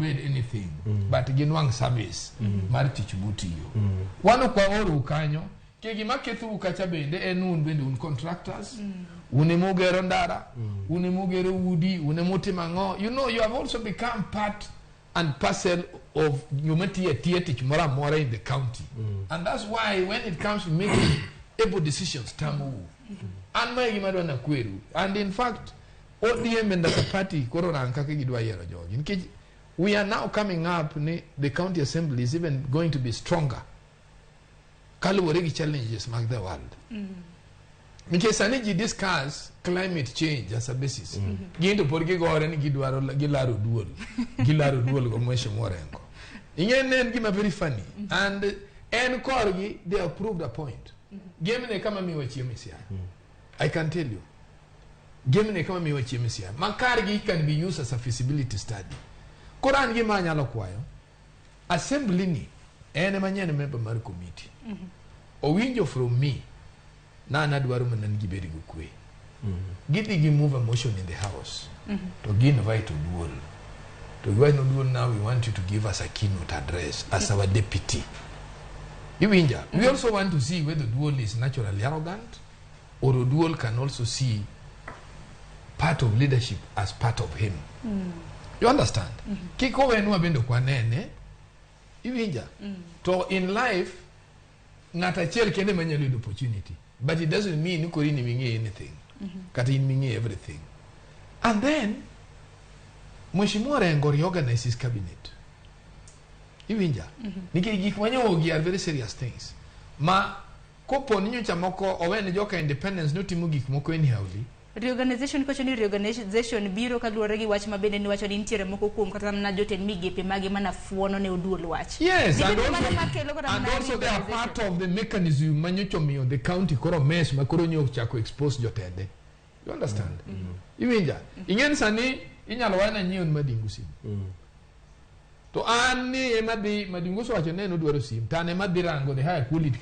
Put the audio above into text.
obed anything but ginwang' service mar tich mutiyo. Wan ok waorou kanyo ke gima kethou kacha bende en un bende un contractors, un emugero ndara, un emugero udi, un emutimo ang'o. You have also become part and parcel of joma tiyo atiya tich moro amora in the county, and that's why when it comes to making able decisions, tamou. An mae gima adwa nakweru, and in fact ODM and as a party koro rang kaka gidwa yiero jogi, nikech we are now coming up ni the county assembly is even going to be stronger kaluwore gi challenges mag the world, nikech sani ji discuss climate change as a basis. Gin to pod gigore ni gidwaro gilaro duol, gilaro duol go Mheshimiwa Orengo. Ing'e ne en gima very funny, and en korgi they have proved a point. Gemne kama miwa chiemo e Siaya, I can tell you, gemne kama miwa chiemo e Siaya ma kargi can be used as a feasibility study. Koro an gima anyalo kwayo assembly ni, en ema nyien member mar committee owinjo from me na an adwaro mana ni gibed gi kwe. Gidhi gi move a motion in the house to gi invite Oduol to giwach ni, "Oduol, now we want you to give us a keynote address as our deputy." Iwinja? We also want to see whether Oduol is naturally arrogant or Oduol can also see part of leadership as part of him. You understand? Kik owenwa bende ok wanene. Iwinja? To in life ng'at achiel kende ma nyalo yudo opportunity, but it doesn't mean ni koro in ming'e anything kata in ming'e everything. And then Mheshimiwa Orengo reorganize his cabinet. Iwinja? Nikech gik manyogi are very serious things ma kopo ni nyocha moko owene joka independence notimo gik moko anyhowly. Reorganization, kocho ni reorganization biro kaluwore gi wach ma bende niwacho ni nitiere moko kuom kata mana jotend migepe mage mana fuono ne Oduol wach. Yes, and Nikech also, mano makelo kata and mana also they are reorganization. part of the mechanism manyocha omiyo the county koro mess ma koro nyo chako expose jotende. You understand? Iwinja? Ing'eni sani inyalo wach na nyiew Madingu sim. To an ni ema dhi Madingu osewacho ne en odwaro sim, to an ema dhi rango the higher quality.